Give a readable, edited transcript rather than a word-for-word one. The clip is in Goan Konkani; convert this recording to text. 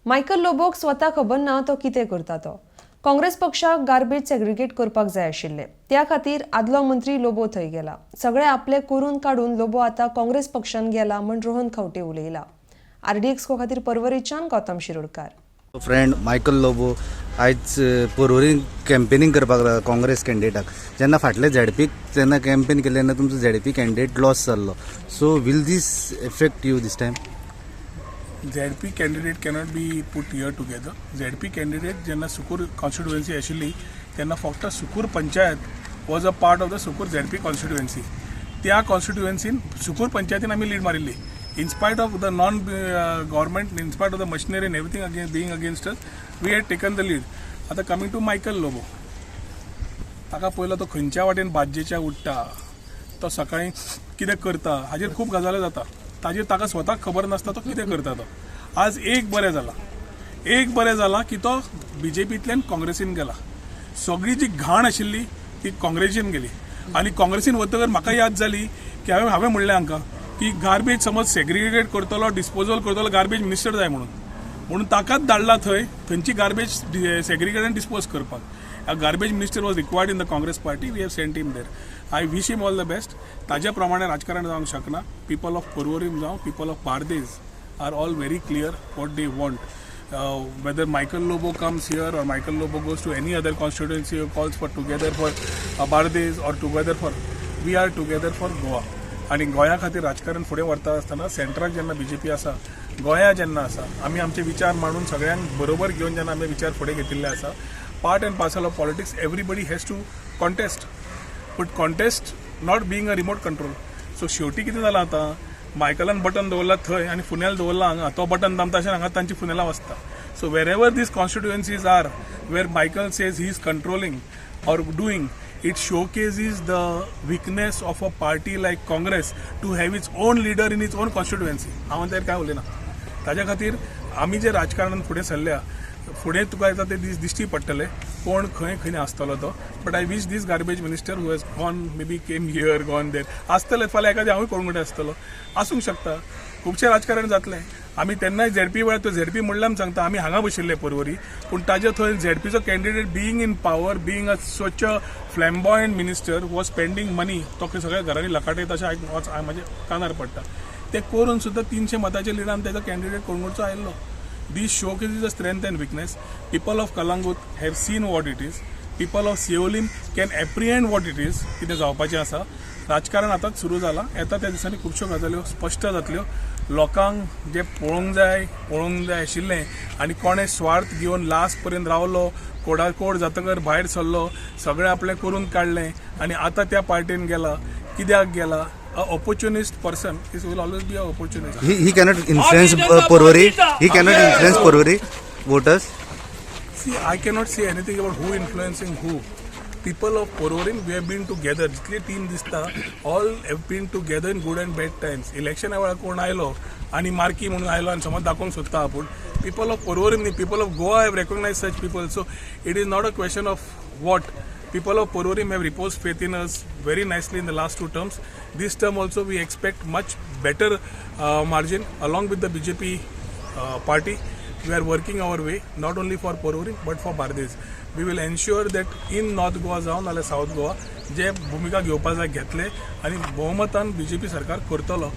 मायकल लोबोक स्वता खबर ना तो कितें करता तो. काँग्रेस पक्षाक गार्बेज सेग्रिगेट करपाक जाय आशिल्लें, त्या खातीर आदलो मंत्री लोबो थंय गेला. सगळे आपले करून काडून लोबो आतां काँग्रेस पक्षान गेला म्हण रोहन खंवटे उलयला. आरडीएक्स खातीर पर्वरीच्यान गौतम शिरोडकार. फ्रेंड मायकल लोबो आयज पर्वरीन कॅम्पेनींग करपाक लागला काँग्रेस कॅन्डिडेटाक. जेन्ना फाटले झेडपीक जेन्ना कॅम्पेन केलें तेन्ना तुमचो झेडपी कॅन्डिडेट लॉस जाल्लो. So will this affect you this time? ZP candidate cannot be put here together. ZP candidate जेन्ना सुकूर कॉन्स्टिट्युएन्सी आशिल्ली तेन्ना फक्त Sukur panchayat was a part of the Sukur ZP constituency. त्या कॉन्स्टिट्युएन्सीन सुकूर पंचायतीन आमी लीड मारिल्ली in spite of the non government, in spite of the machinery and everything being against us, we had taken the lead. आतां कमींग टू मायकल लोबो, ताका पयलो तो खंयच्या वाटेन बाज्जेच्या उडटा, तो सकाळीं कितें करता हाजेर खूब गजाली जाता. ताजेर ताका स्वताक खबर नासता तो कितें करता तो. आज एक बरें जाला, एक बरें जाला की तो बीजेपींतल्यान काँग्रेसीन गेला. सगळी जी घाण आशिल्ली ती काँग्रेसीन गेली आनी काँग्रेसीन वतकर म्हाका याद जाली की हांवें म्हणलें हांकां की गार्बेज समज सेग्रिगेट करतलो, डिस्पोजल करतलो गार्बेज मिनिस्टर जाय म्हणून. म्हणून ताकाच धाडला थंय थंयची गार्बेज सेग्रिगेट आनी डिस्पोज करपाक. A garbage minister was required in the Congress party. We have sent him there. I wish him all the best. ताज्या प्रमाणे राजकारण जावंक शकना. पिपल ऑफ पर्वरीम जावं, people of Bardez are all very clear what they want. Whether Michael Lobo comes here or Michael Lobo goes to any other constituency or calls for together for Bardez or together for, we are together for Goa. आनी गोंया खातीर राजकारण फुडें व्हरता आसतना सेंट्राक जेन्ना बीजेपी आसा, गोंया जेन्ना आसा, आमी आमचे विचार मांडून सगळ्यांक बरोबर घेवन जेन्ना आमी विचार फुडें घेतिल्ले आसा, part and parcel of politics, everybody has to contest, but contest not being a remote control. So शेवटी कितें जालां, आतां मायकलान बटन दवरला थंय आनी फुनेल दवरला हांगा. तो बटन दामता अशें हांगा तांची फुनेलां वचता. So wherever these constituencies are where Michael says he is controlling or doing, it showcases the weakness of a party like Congress to have its own leader in its own constituency. हांव तर काय उलयना. ताज्या खातीर आमी जे राजकारणान फुडें सरल्या, फुडें तुका येता ते दीस दिश्टी पडटले कोण खंय खंय आसतलो तो. But I wish this garbage minister who has gone, maybe came here, gone there, आसतले. फाल्यां एखादें हांवूय कोण आसतलो, आसूंक शकता. खुबशें राजकारण जातलें. आमी तेन्नाय झेडपी वेळार तो झेडपी म्हणल्यार सांगता, आमी हांगा बशिल्ले पर्वरी, पूण ताजे थंय झेडपीचो candidate being in power, being a such a flamboyant minister was spending money, तो खंय सगळ्या घरांनी लखाटे तशें म्हाज्या कानार पडटा. ते करून सुद्दां 300 मताच्या लिडान तेजो कॅन्डिडेट कोणगोडचो आयिल्लो. This showcases the strength and weakness. People of Calangute have seen what it is. People of Siolim can apprehend what it is. कितें जावपाचें आसा. राजकारण आतांच सुरू जालां. येता त्या दिसांनी खुबश्यो गजाल्यो स्पश्ट जातल्यो. लोकांक जें पळोवंक जाय आशिल्लें आनी कोणें स्वार्थ घेवन लास्ट पर्यंत रावलो, कोडाकोड जातकर भायर सरलो, सगळें आपलें करून काडलें आनी आतां त्या पार्टीन गेला, कित्याक गेला? A opportunist person is will always be a opportunist. He cannot influence Porvorim. He cannot influence Porvorim voters. See, I cannot say anything about who influencing who. People of Porvorim, we have been together. जितली टीम दिसता, all have been together in good and bad times. इलेक्शना वेळार कोण आयलो आनी मार्की म्हणून आयलो आनी समज दाखोवंक सोदता आपूण, people of Porvorim न्ही, people of Goa have recognize such people. So it is not a question of what. People of Porvorim have reposed faith in us very nicely in the last two terms. This term also we expect much better margin along with the BJP party. We are working our way not only for Porvorim but for Bardez. We will ensure that in North Goa जावं नाल्यार सावथ गोवा जे भुमिका घेवपा जाय घेतले आनी भोवमतान बीजेपी सरकार करतलो.